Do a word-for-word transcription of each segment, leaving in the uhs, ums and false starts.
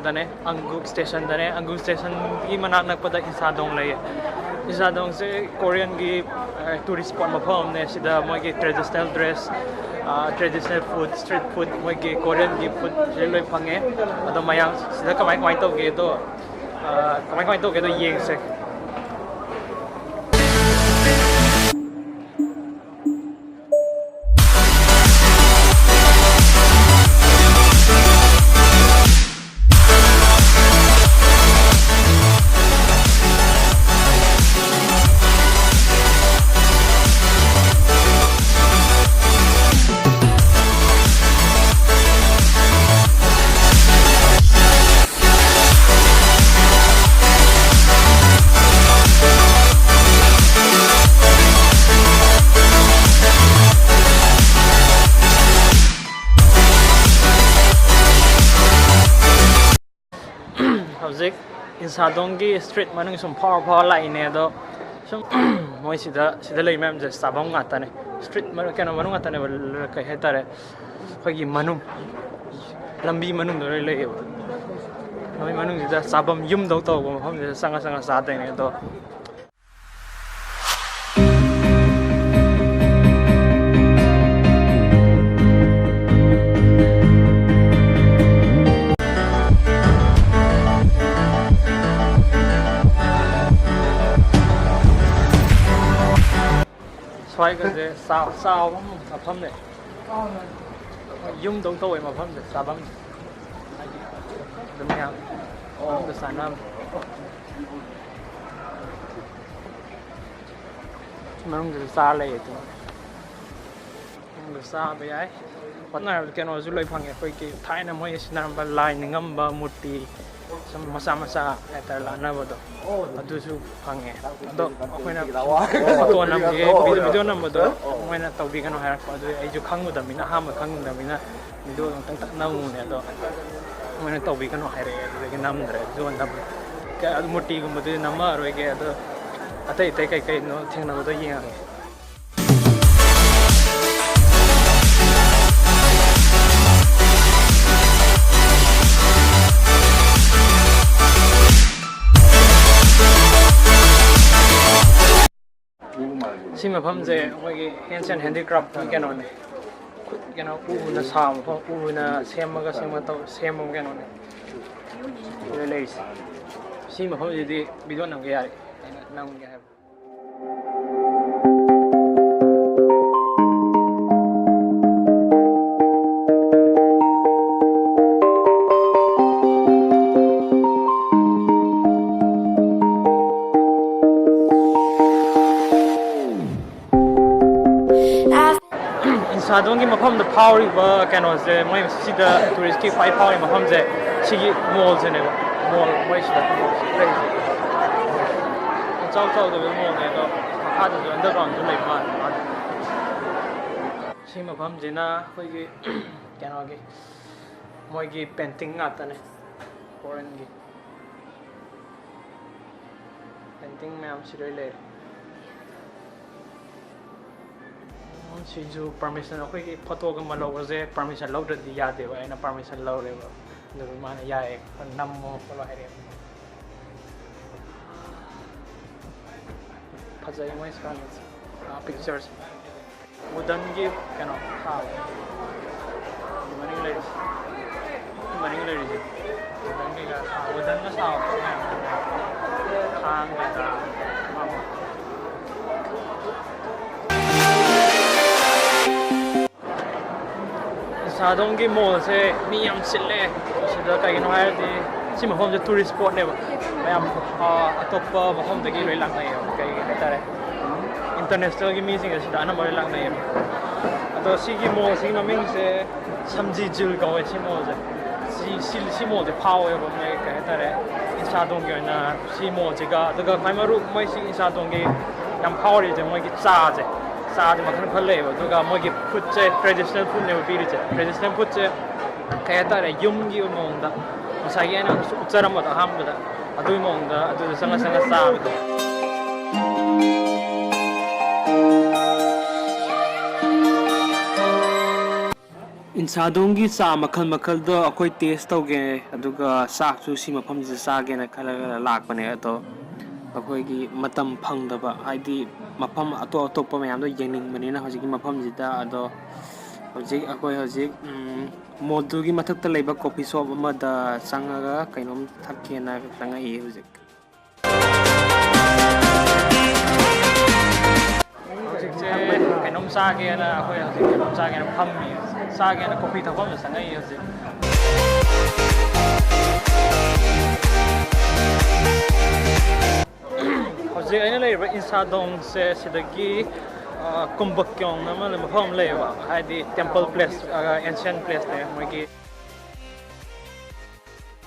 ꯗꯅꯦ, ꯑꯪꯒꯨꯛ ꯁ꯭ꯇꯦꯁꯟꯗꯅꯦ꯫ ꯑꯪꯒꯨꯛ ꯁ꯭ꯇꯦꯁꯟꯒꯤ ꯃꯅꯥꯛ ꯅꯛꯄꯗ ꯏꯟꯁꯥꯗꯣꯡ ꯂꯩꯌꯦ꯫ ꯏꯟꯁꯥꯗꯣꯡꯁꯦ ꯀꯣꯔꯤꯌꯟꯒꯤ, ꯑ, ꯇꯨꯔꯤꯁ ꯁ꯭ꯄꯣꯠ ꯃꯐꯝ ꯑꯃꯅꯦ꯫ ꯁꯤꯗ ꯃꯣꯏꯒꯤ ꯇ꯭ꯔꯦꯗꯤꯁꯅꯦꯜ ꯗ꯭ꯔꯦꯁ, ꯑ, ꯇ꯭ꯔꯦꯗꯤꯁꯅꯦꯜ ꯐꯨꯗ, ꯁ꯭ꯇ꯭ꯔꯤꯠ ꯐꯨꯗ, ꯃꯣꯏꯒꯤ ꯀꯣꯔꯤꯌꯟꯒꯤ ꯐꯨꯗꯁꯦ ꯂꯣꯏ ꯐꯪꯉꯦ꯫ ꯑꯗꯣ ꯃꯌꯥꯝ ꯁꯤꯗ ꯀꯃꯥꯏ ꯀꯃꯥꯏ ꯇꯧꯒꯦꯗꯣ, ꯑ, ꯀꯃꯥꯏ ꯀꯃꯥꯏ ꯇꯧꯒꯦꯗꯣ ꯌꯦꯡꯁꯦ꯫ ꯍꯧꯖꯤꯛ ꯏꯟꯁꯥꯗꯣꯡꯒꯤ ꯁ꯭ꯇ꯭ꯔꯤꯠ ꯃꯅꯨꯡ ꯁꯨꯝ ꯐꯥꯎꯔ ꯐꯥꯎꯔ ꯂꯥꯛꯏꯅꯦ꯫ ꯑꯗꯣ ꯁꯨꯝ ꯃꯣꯏ ꯁꯤꯗ, ꯁꯤꯗ ꯂꯩ ꯃꯌꯥꯝꯁꯦ ꯆꯥꯐꯝ ꯉꯥꯛꯇꯅꯦ꯫ ꯁ꯭ꯇ꯭ꯔꯤꯠ ꯃꯅꯨꯡ, ꯀꯩꯅꯣ ꯃꯅꯨꯡ ꯉꯥꯛꯇꯅꯦꯕ, ꯀꯩ ꯍꯥꯏꯇꯥꯔꯦ, ꯑꯩꯈꯣꯏꯒꯤ ꯃꯅꯨꯡ, ꯂꯝꯕꯤ ꯃꯅꯨꯡꯗ ꯂꯣꯏ ꯂꯩꯌꯦꯕ꯫ ꯂꯝꯕꯤ ꯃꯅꯨꯡꯁꯤꯗ ꯆꯥꯐꯝ ꯌꯨꯝꯗꯧ ꯇꯧꯕ ꯃꯐꯝꯁꯤꯗ ꯆꯪꯉ ꯆꯪꯉ ꯆꯥꯗꯣꯏꯅꯦ꯫ ꯑꯗꯣ ꯁ꯭ꯋꯥꯏꯒꯁꯦ ꯆꯥꯎ-, ꯆꯥꯎꯕ ꯃꯐꯝꯅꯦ꯫ ꯌꯨꯝꯗꯧ ꯇꯧꯋꯦ ꯃꯐꯝꯁꯦ, ꯆꯥꯐꯝꯁꯦ꯫ ꯑꯗꯨꯝ ꯃꯌꯥꯝ ꯑꯝꯇ ꯆꯥꯟꯅꯕ꯫ ꯃꯅꯨꯡꯗꯁꯨ ꯆꯥ ꯂꯩꯌꯦ ꯑꯗꯨꯝ꯫ ꯃꯅꯨꯡꯗ ꯆꯥꯕ ꯌꯥꯏ꯫ ꯍꯣꯠꯅꯔꯕꯗ ꯀꯩꯅꯣꯁꯨ ꯂꯣꯏ ꯐꯪꯉꯦ꯫ ꯑꯩꯈꯣꯏꯒꯤ ꯊꯥꯏꯅ ꯃꯣꯏ ꯁꯤꯟꯅꯔꯝꯕ ꯂꯥꯏ ꯅꯤꯡꯉꯝꯕ ꯃꯨꯔꯇꯤ, ꯁꯨꯝ ꯃꯆꯥ ꯃꯆꯥ ꯍꯥꯏꯇꯥꯔꯦ, ꯂꯥꯠꯅꯕꯗꯣ, ꯑꯗꯨꯁꯨ ꯐꯪꯉꯦ꯫ ꯑꯗꯣ ꯑꯩꯈꯣꯏꯅ ꯐꯣꯇꯣ ꯅꯝꯒꯦ, ꯚꯤꯗꯤꯑꯣ ꯅꯝꯕꯗꯣ ꯃꯣꯏꯅ ꯇꯧꯕꯤꯒꯅꯨ ꯍꯥꯏꯔꯛꯄ꯫ ꯑꯗꯨ ꯑꯩꯁꯨ ꯈꯪꯉꯨꯗꯕꯅꯤꯅ, ꯑꯍꯥꯟꯕ ꯈꯪꯉꯨꯗꯕꯅꯤꯅ ꯚꯤꯗꯤꯑꯣ ꯑꯃꯨꯛꯇꯪ ꯇꯛ ꯅꯝꯃꯨꯅꯦ꯫ ꯑꯗꯣ ꯃꯣꯏꯅ ꯇꯧꯕꯤꯒꯅꯨ ꯍꯥꯏꯔꯛꯑꯦ, ꯑꯗꯨꯗꯒꯤ ꯅꯝꯗ꯭ꯔꯦ꯫ ꯚꯤꯗꯤꯑꯣ ꯅꯝ-, ꯀ-, ꯑꯗꯨ ꯃꯨꯔꯇꯤꯒꯨꯝꯕꯗꯨꯗꯤ ꯅꯝꯃꯛꯑꯔꯣꯏꯒꯦ꯫ ꯑꯗꯣ ꯑꯇꯩ ꯑꯇꯩ ꯀꯩ ꯀꯩꯅꯣ ꯊꯦꯡꯅꯕꯗꯣ ꯌꯦꯡꯉꯒꯦ꯫ ꯁꯤ ꯃꯐꯝꯁꯦ ꯑꯩꯈꯣꯏꯒꯤ Hands and Handicraftꯀꯤ ꯀꯩꯅꯣꯅꯦ꯫ ꯈꯨꯠ ꯀꯩꯅꯣ ꯎꯅ ꯁꯥꯕ ꯃꯐꯝ, ꯎꯅ ꯁꯦꯝꯃꯒ ꯁꯦꯝꯕ ꯇꯧ-, ꯁꯦꯝꯕ ꯀꯩꯅꯣꯅꯦ꯫ ꯁꯤꯗ ꯂꯩꯔꯤꯁꯦ꯫ ꯁꯤ ꯃꯐꯝꯁꯤꯗꯤ video ꯅꯝꯒꯦ ꯌꯥꯔꯦ꯫ ꯑꯩꯅ ꯅꯝꯒꯦ ꯍꯥꯏꯕ꯫ ꯏꯟꯁꯥꯗꯣꯡꯒꯤ ꯃꯐꯝꯗ ꯐꯥꯎꯔꯤꯕ ꯀꯩꯅꯣꯁꯦ, ꯃꯣꯏ ꯁꯤꯗ touristꯀꯤ ꯈ꯭ꯋꯥꯏ ꯐꯥꯎꯔꯤꯕ ꯃꯐꯝꯁꯦ ꯁꯤꯒꯤ mallꯁꯤꯅꯦꯕ꯫ Mall ꯃꯣꯏ ꯁꯤꯗ ꯂꯩꯔꯤꯁꯦ꯫ ꯆꯥꯎ ꯆꯥꯎꯗꯕ mallꯅꯦ, ꯑꯗꯣ ꯃꯈꯥꯗꯁꯨ undergroundꯁꯨ ꯂꯩꯕ ꯃꯥꯜꯂꯦ꯫ ꯁꯤ ꯃꯐꯝꯁꯤꯅ ꯑꯩꯈꯣꯏꯒꯤ ꯀꯩꯅꯣꯒꯤ, ꯃꯣꯏꯒꯤ painting ꯉꯥꯛꯇꯅꯦ, foreignꯒꯤ꯫ Painting ꯃꯌꯥꯝ ꯁꯤ ꯂꯣꯏ ꯂꯩꯔꯦ꯫ ꯎꯝ, ꯁꯤꯁꯨ permission, ꯑꯩꯈꯣꯏꯒꯤ photoꯒꯨꯝꯕ ꯂꯧꯕꯁꯦ permission ꯂꯧꯗ꯭ꯔꯗꯤ ꯌꯥꯗꯦꯕ꯫ ꯑꯩꯅ permission ꯂꯧꯔꯦꯕ꯫ ꯑꯗꯨꯒ ꯃꯥꯅ "ꯌꯥꯏꯌꯦ, ꯅꯝꯃꯣ ꯈꯣꯠꯂꯣ" ꯍꯥꯏꯔꯛꯑꯦ꯫ ꯐꯖꯩ ꯃꯣꯏ ꯁ꯭ꯀꯥꯏꯁꯦ꯫ ꯑꯥ, pictureꯁꯦ꯫ Woodenꯒꯤ ꯀꯩꯅꯣ ꯁꯥꯕ꯫ ꯃꯅꯤꯡ ꯂꯩꯔꯤꯁꯦ꯫ ꯃꯅꯤꯡ ꯂꯩꯔꯤꯁꯦ꯫ Wooden ꯀꯩꯀꯥ ꯁꯥꯕ, woodenꯅ ꯁꯥꯕ ꯄꯣꯠ ꯃꯌꯥꯝ꯫ ꯊꯥꯡ ꯀꯩꯀꯥ꯫ ꯏꯟꯁꯥꯗꯣꯡꯒꯤ mallꯁꯦ ꯃꯤ ꯌꯥꯝ ꯆꯤꯜꯂꯦ꯫ ꯁꯤꯗ ꯀꯩꯒꯤꯅꯣ ꯍꯥꯏꯔꯗꯤ ꯁꯤ ꯃꯐꯝꯁꯦ tourist spotꯅꯦꯕ꯫ ꯃꯌꯥꯝ, ꯑ, ꯑꯇꯣꯞꯄ ꯃꯐꯝꯗꯒꯤ ꯂꯣꯏ ꯂꯥꯛꯅꯩꯌꯦꯕ꯫ ꯀꯩ ꯍꯥꯏꯇꯥꯔꯦ, internationalꯒꯤ ꯃꯤꯁꯤꯡꯁꯦ ꯁꯤꯗ ꯑꯅꯝꯕ ꯂꯣꯏ ꯂꯥꯛꯅꯩꯌꯦꯕ꯫ ꯑꯗꯣ ꯁꯤꯒꯤ mallꯁꯤꯒꯤ ꯃꯃꯤꯡꯁꯦ ꯁꯝꯖꯤ ꯖꯤꯜ ꯀꯧꯋꯦ ꯁꯤ mallꯁꯦ꯫ ꯁꯤ, ꯁꯤ, ꯁꯤ mallꯁꯦ ꯐꯥꯎꯋꯦꯕ ꯃꯣꯏ, ꯀꯩ ꯍꯥꯏꯇꯥꯔꯦ, ꯏꯟꯁꯥꯗꯣꯡꯒꯤ ꯑꯣꯏꯅ ꯁꯤ mallꯁꯤꯒ꯫ ꯑꯗꯨꯒ ꯈ꯭ꯋꯥꯏ ꯃꯔꯨ ꯃꯣꯏ ꯁꯤ ꯏꯟꯁꯥꯗꯣꯡꯒꯤ ꯌꯥꯝ ꯐꯥꯎꯔꯤꯁꯦ ꯃꯣꯏꯒꯤ ꯆꯥꯁꯦ꯫ ꯆꯥꯁꯦ ꯃꯈꯜ ꯃꯈꯜ ꯂꯩꯌꯦꯕ꯫ ꯑꯗꯨꯒ ꯃꯣꯏꯒꯤ foodꯁꯦ traditional foodꯅꯦꯕ ꯄꯤꯔꯤꯁꯦ꯫ Traditional foodꯁꯦ ꯀꯩ ꯍꯥꯏꯇꯥꯔꯦ, ꯌꯨꯝꯒꯤ ꯃꯑꯣꯡꯗ, ꯉꯁꯥꯏꯒꯤ ꯑꯩꯅ ꯎꯠꯆꯔꯝꯕꯗꯣ ꯑꯍꯥꯟꯕꯗ, ꯑꯗꯨꯒꯤ ꯃꯑꯣꯡꯗ ꯑꯗꯨꯗ ꯆꯪꯉ ꯆꯪꯉ ꯆꯥꯕꯗꯣ꯫ ꯏꯟꯁꯥꯗꯣꯡꯒꯤ ꯆꯥ ꯃꯈꯜ ꯃꯈꯜꯗꯣ ꯑꯩꯈꯣꯏ taste ꯇꯧꯒꯦ, ꯑꯗꯨꯒ ꯆꯥꯛꯁꯨ ꯁꯤ ꯃꯐꯝꯁꯤꯗ ꯆꯥꯒꯦꯅ ꯈꯜꯂꯒ ꯂꯥꯛꯄꯅꯦ꯫ ꯑꯗꯣ ꯑꯩꯈꯣꯏꯒꯤ ꯃꯇꯝ ꯐꯪꯗꯕ, ꯍꯥꯏꯗꯤ ꯃꯐꯝ ꯑꯇꯣꯞ ꯑꯇꯣꯞꯄ ꯃꯌꯥꯝꯗꯣ ꯌꯦꯡꯅꯤꯡꯕꯅꯤꯅ ꯍꯧꯖꯤꯛꯀꯤ ꯃꯐꯝꯁꯤꯗ꯫ ꯑꯗꯣ ꯍꯧꯖꯤꯛ ꯑꯩꯈꯣꯏ ꯍꯧꯖꯤꯛ, ꯎꯝ, ꯃꯣꯜꯗꯨꯒꯤ ꯃꯊꯛꯇ ꯂꯩꯕ ꯀꯣꯐꯤ ꯁꯣꯞ ꯑꯃꯗ ꯆꯪꯉꯒ ꯀꯩꯅꯣꯝ ꯊꯛꯀꯦꯅ ꯆꯪꯉꯛꯏ ꯍꯧꯖꯤꯛ꯫ ꯍꯧꯖꯤꯛꯁꯦ ꯀꯩꯅꯣꯝ ꯆꯥꯒꯦꯅ, ꯑꯩꯈꯣꯏ ꯍꯧꯖꯤꯛ ꯀꯩꯅꯣꯝ ꯆꯥꯒꯦꯅ ꯐꯝꯃꯤ꯫ ꯆꯥꯒꯦꯅ ꯀꯣꯐꯤ ꯊꯛꯐꯝꯗ ꯆꯪꯉꯛꯏ ꯍꯧꯖꯤꯛ꯫ ꯍꯧꯖꯤꯛ ꯑꯩꯅ ꯂꯩꯔꯤꯕ ꯏꯟꯁꯥꯗꯣꯡꯁꯦ ꯁꯤꯗꯒꯤ, ꯑ, ꯀꯨꯝꯕꯛꯌꯣꯡ ꯑꯃ ꯃꯐꯝ ꯑꯃ ꯂꯩꯌꯦꯕ, ꯍꯥꯏꯗꯤ temple place, ꯑ, ancient place ꯅꯦ ꯃꯣꯏꯒꯤ꯫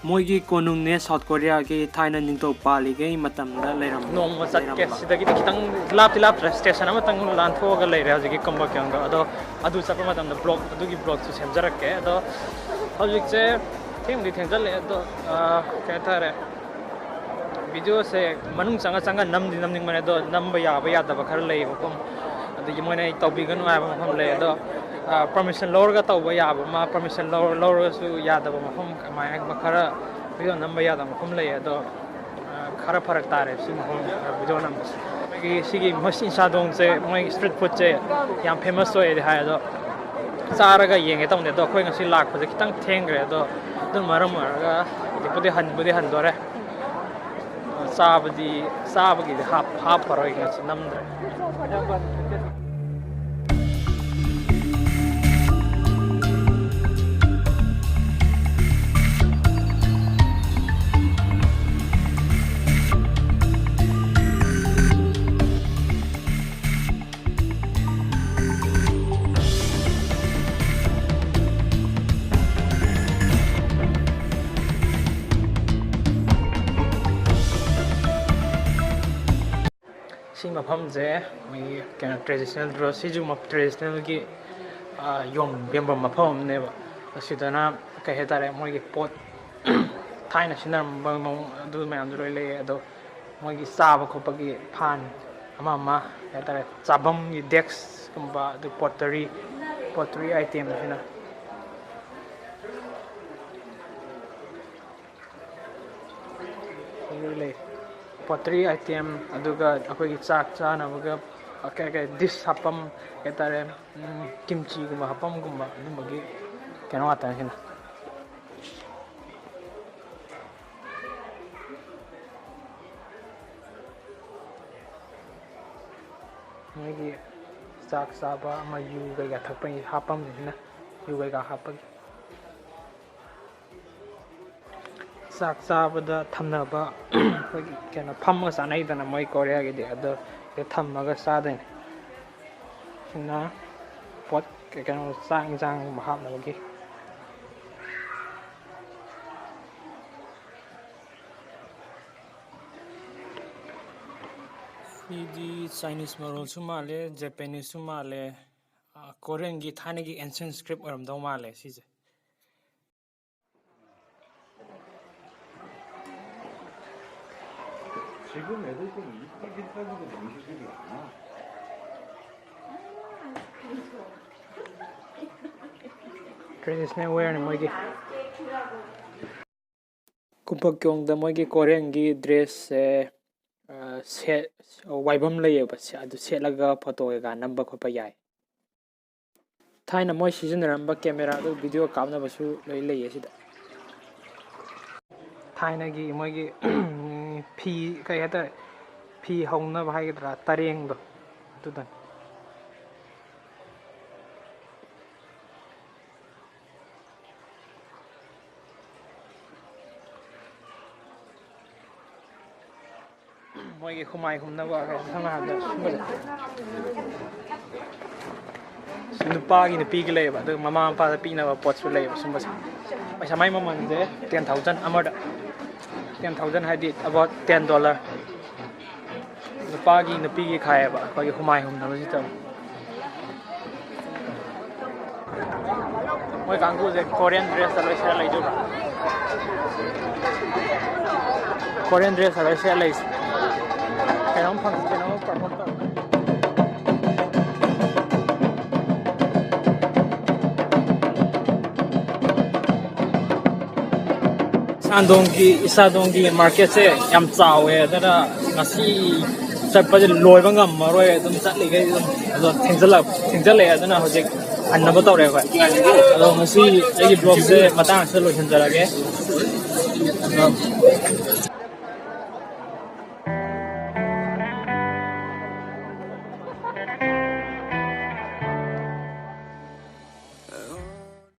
ꯃꯣꯏꯒꯤ ꯀꯣꯅꯨꯡꯅꯦ ꯁꯥꯎꯠ ꯀꯣꯔꯤꯌꯥꯒꯤ ꯊꯥꯏꯅ ꯅꯤꯡꯊꯧ ꯄꯥꯜꯂꯤꯉꯩ ꯃꯇꯝꯗ ꯂꯩꯔꯝꯕ, ꯅꯣꯡꯃ ꯆꯠꯀꯦ꯫ ꯂꯩꯔꯝꯕ꯫ ꯁꯤꯗꯒꯤꯗꯤ ꯈꯤꯇꯪ ꯂꯥꯞꯇꯤ ꯂꯥꯞꯇ꯭ꯔꯦ, ꯁ꯭ꯇꯦꯁꯟ ꯑꯃꯇꯪ ꯂꯥꯟꯊꯣꯛꯑꯒ ꯂꯩꯔꯦ ꯍꯧꯖꯤꯛꯀꯤ ꯀꯨꯝꯕꯛꯌꯣꯡꯗꯣ꯫ ꯑꯗꯣ ꯑꯗꯨ ꯆꯠꯄ ꯃꯇꯝꯗ vlog, ꯑꯗꯨꯒꯤ vlogꯁꯨ ꯁꯦꯝꯖꯔꯛꯀꯦ꯫ ꯑꯗꯣ ꯍꯧꯖꯤꯛꯁꯦ ꯊꯦꯡꯗꯤ ꯊꯦꯡꯖꯜꯂꯛꯑꯦ, ꯑꯗꯣ, ꯑ, ꯀꯩ ꯍꯥꯏꯇꯥꯔꯦ, videoꯁꯦ ꯃꯅꯨꯡ ꯆꯪꯉ ꯆꯪꯉ ꯅꯝꯗꯤ ꯅꯝꯅꯤꯡꯕꯅꯦ, ꯑꯗꯣ ꯅꯝꯕ ꯌꯥꯕ ꯌꯥꯗꯕ ꯈꯔ ꯂꯩꯌꯦꯕꯀꯣ꯫ ꯑꯗꯒꯤ ꯃꯣꯏꯅ ꯑꯩ ꯇꯧꯕꯤꯒꯅꯨ ꯍꯥꯏꯕ ꯃꯐꯝ ꯂꯩ, ꯑꯗꯣ, ꯑ, permission ꯂꯧꯔꯒ ꯇꯧꯕ ꯌꯥꯕ ꯑꯃ, permission ꯂꯧꯔ-, ꯂꯧꯔꯒꯁꯨ ꯌꯥꯗꯕ ꯃꯐꯝ, ꯑꯗꯨꯃꯥꯏꯅ ꯈꯔ video ꯅꯝꯕ ꯌꯥꯗꯕ ꯃꯐꯝ ꯂꯩ꯫ ꯑꯗꯣ, ꯑ, ꯈꯔ ꯐꯔꯛ ꯇꯥꯔꯦ ꯁꯤ ꯃꯐꯝ video ꯅꯝꯕꯁꯦ꯫ ꯑꯩꯈꯣꯏꯒꯤ ꯁꯤꯒꯤ ꯃꯣꯏ ꯏꯟꯁꯥꯗꯣꯡꯁꯦ, ꯃꯣꯏꯒꯤ street foodꯁꯦ ꯌꯥꯝ famous ꯑꯣꯏꯌꯦꯗꯤ ꯍꯥꯏ, ꯑꯗꯣ ꯆꯥꯔꯒ ꯌꯦꯡꯒꯦ ꯇꯧꯅꯦ꯫ ꯑꯗꯣ ꯑꯩꯈꯣꯏ ꯉꯁꯤ ꯂꯥꯛꯄꯁꯦ ꯈꯤꯇꯪ ꯊꯦꯡꯈ꯭ꯔꯦ, ꯑꯗꯣ ꯑꯗꯨꯅ ꯃꯔꯝ ꯑꯣꯏꯔꯒ ꯍꯧꯖꯤꯛꯄꯨꯗꯤ ꯍꯟꯕꯨꯗꯤ ꯍꯟꯗꯣꯔꯦ꯫ ꯆꯥꯕꯗꯤ, ꯆꯥꯕꯒꯤꯗꯤ ꯍꯥꯞ-, ꯍꯥꯞꯄꯔꯣꯏ, ꯉꯁꯤ ꯅꯝꯗ꯭ꯔꯦ꯫ ꯁꯤ ꯃꯐꯝꯁꯦ ꯃꯣꯏꯒꯤ ꯀꯩꯅꯣ traditional dress, ꯁꯤꯁꯨ ꯃ-, traditionalꯒꯤ, ꯑ, ꯌꯣꯟ-, ꯌꯣꯟꯐꯝ ꯃꯐꯝ ꯑꯃꯅꯦꯕ꯫ ꯑꯁꯤꯗꯅ ꯀꯩ ꯍꯥꯏꯇꯥꯔꯦ, ꯃꯣꯏꯒꯤ ꯄꯣꯠ ꯊꯥꯏꯅ ꯁꯤꯖꯤꯟꯅꯔꯝꯕ ꯃꯑꯣꯡ ꯑꯗꯨ ꯃꯌꯥꯝꯗꯣ ꯂꯣꯏ ꯂꯩ꯫ ꯑꯗꯣ ꯃꯣꯏꯒꯤ ꯆꯥꯕ ꯈꯣꯠꯄꯒꯤ ꯐꯥꯟ ꯑꯃ ꯑꯃ, ꯀꯩ ꯍꯥꯏꯇꯥꯔꯦ, ꯆꯥꯐꯝꯒꯤ desk-ꯀꯨꯝꯕ, ꯑꯗꯨ pottery, pottery item ꯁꯤꯅ ꯂꯣꯏ ꯂꯩ꯫ ꯄꯣꯇ꯭ꯔꯤ ꯑꯥꯏꯇꯦꯝ, ꯑꯗꯨꯒ ꯑꯩꯈꯣꯏꯒꯤ ꯆꯥꯛ ꯆꯥꯅꯕꯒ ꯀꯩ ꯀꯩ ꯗꯤꯁ ꯍꯥꯞꯐꯝ ꯍꯥꯏꯇꯥꯔꯦ, ꯀꯤꯝꯆꯤꯒꯨꯝꯕ ꯍꯥꯞꯐꯝꯒꯨꯝꯕ ꯑꯗꯨꯝꯕꯒꯤ ꯀꯩꯅꯣ ꯉꯥꯛꯇꯅꯤ ꯁꯤꯅ꯫ ꯃꯣꯏꯒꯤ ꯆꯥꯛ ꯆꯥꯕ ꯑꯃ ꯌꯨ ꯀꯩꯀꯥ ꯊꯛꯄꯒꯤ ꯍꯥꯞꯐꯝꯁꯤꯅ ꯌꯨ ꯀꯩꯀꯥ ꯍꯥꯞꯄꯒꯤ꯫ ꯆꯥꯛ ꯆꯥꯕꯗ ꯊꯝꯅꯕ ꯑꯩꯈꯣꯏꯒꯤ ꯀꯩꯅꯣ ꯐꯝꯃꯒ ꯆꯥꯅꯩꯗꯅ ꯃꯣꯏ ꯀꯣꯔꯤꯌꯥꯒꯤꯗꯤ, ꯑꯗꯣ ꯁꯤꯗ ꯊꯝꯃꯒ ꯆꯥꯗꯣꯏꯅꯦ꯫ ꯁꯤꯅ ꯄꯣꯠ ꯀꯩꯅꯣ ꯆꯥꯛ ꯏꯟꯁꯥꯡꯒꯨꯝꯕ ꯍꯥꯞꯅꯕꯒꯤ꯫ ꯁꯤꯗꯤ ꯆꯥꯏꯅꯤꯁ ꯃꯔꯣꯜꯁꯨ ꯃꯥꯜꯂꯦ, ꯖꯄꯦꯅꯤꯁꯁꯨ ꯃꯥꯜꯂꯦ, ꯀꯣꯔꯤꯌꯟꯒꯤ ꯊꯥꯏꯅꯒꯤ ancient script ꯑꯣꯏꯔꯝꯗꯧ ꯃꯥꯜꯂꯦ ꯁꯤꯁꯦ꯫ traditional wearꯅꯤ ꯃꯣꯏꯒꯤ꯫ ꯀꯨꯝꯄꯛ ꯀꯤꯌꯣꯡꯗ ꯃꯣꯏꯒꯤ ꯀꯣꯔꯤꯌꯟꯒꯤ ꯗ꯭ꯔꯦꯁꯁꯦ ꯁꯦꯠ ꯋꯥꯏꯐꯝ ꯂꯩꯌꯦꯕ, ꯑꯗꯨ ꯁꯦꯠꯂꯒ ꯐꯣꯇꯣ ꯀꯩꯀꯥ ꯅꯝꯕ ꯈꯣꯠꯄ ꯌꯥꯏ꯫ ꯊꯥꯏꯅ ꯃꯣꯏ ꯁꯤꯖꯤꯟꯅꯔꯝꯕ ꯀꯦꯃꯦꯔꯥꯗꯨ ꯚꯤꯗꯤꯑꯣ ꯀꯥꯞꯅꯕꯁꯨ ꯂꯣꯏ ꯂꯩꯌꯦ ꯁꯤꯗ꯫ ꯊꯥꯏꯅꯒꯤ ꯃꯣꯏꯒꯤ ꯐꯤ ꯀꯩ ꯍꯥꯏꯇꯥꯔꯦ, ꯐꯤ ꯍꯧꯅꯕ ꯍꯥꯏꯒꯗ꯭ꯔꯥ, ꯇꯔꯦꯡꯗꯣ ꯑꯗꯨꯗꯅꯤ꯫ ꯃꯣꯏꯒꯤ ꯍꯨꯃꯥꯏ ꯍꯨꯝꯅꯕ ꯁꯝꯅ ꯍꯥꯏꯔꯕꯗ ꯁꯨꯝꯕꯁꯦ꯫ ꯅꯨꯄꯥꯒꯤ ꯅꯨꯄꯤꯒꯤ ꯂꯩꯌꯦꯕ, ꯑꯗꯨꯒ ꯃꯃꯥ ꯃꯄꯥꯗ ꯄꯤꯅꯕ ꯄꯣꯠꯁꯨ ꯂꯩꯌꯦꯕ ꯁꯨꯝꯕꯁꯦ꯫ ꯄꯩꯁꯥ ꯃꯥꯏ ꯃꯃꯜꯁꯦ ten thousand ꯑꯃꯗ꯫ Ten thousand ꯍꯥꯏꯗꯤ about ten dollar꯫ ꯅꯨꯄꯥꯒꯤ ꯅꯨꯄꯤꯒꯤ ꯈꯥꯏꯌꯦꯕ ꯑꯩꯈꯣꯏꯒꯤ ꯍꯨꯃꯥꯏ ꯍꯨꯝꯅꯕꯁꯤꯗ꯫ ꯃꯣꯏ ꯀꯥꯡꯕꯨꯁꯦ ꯀꯣꯔꯤꯌꯟ ꯗ꯭ꯔꯦꯁꯇ ꯂꯣꯏ ꯁꯦꯠꯂ ꯂꯩꯗꯣꯏꯕ꯫ ꯀꯣꯔꯤꯌꯟ ꯗ꯭ꯔꯦꯁꯇ ꯂꯣꯏ ꯁꯦꯠꯂ ꯂꯩꯁꯦ꯫ ꯀꯩꯅꯣꯝ ꯐꯪ-, ꯀꯩꯅꯣꯝ ꯄꯔꯐꯣꯔꯝ ꯇꯧ꯫ ꯏꯁꯥꯗꯣꯡꯒꯤ ꯏꯁꯥꯗꯣꯡꯒꯤ ꯃꯥꯔꯀꯦꯠꯁꯦ ꯌꯥꯝ ꯆꯥꯎꯋꯦ, ꯑꯗꯨꯅ ꯉꯁꯤ ꯆꯠꯄꯁꯦ ꯂꯣꯏꯕ ꯉꯝꯃꯔꯣꯏ, ꯑꯗꯨꯝ ꯆꯠꯂꯤꯈꯩ ꯑꯗꯨꯝ ꯑꯗꯣ ꯊꯦꯡꯖꯜꯂꯛ ꯊꯦꯡꯖꯜꯂꯛꯑꯦ꯫ ꯑꯗꯨꯅ ꯍꯧꯖꯤꯛ ꯍꯟꯅꯕ ꯇꯧꯔꯦ ꯑꯩꯈꯣꯏ꯫ ꯑꯗꯣ ꯉꯁꯤ ꯑꯩꯒꯤ ꯕ꯭ꯂꯣꯒꯁꯦ ꯃꯇꯥꯡ ꯑꯁꯤꯗ ꯂꯣꯏꯁꯤꯟꯖꯔꯒꯦ꯫ ꯑꯗꯣ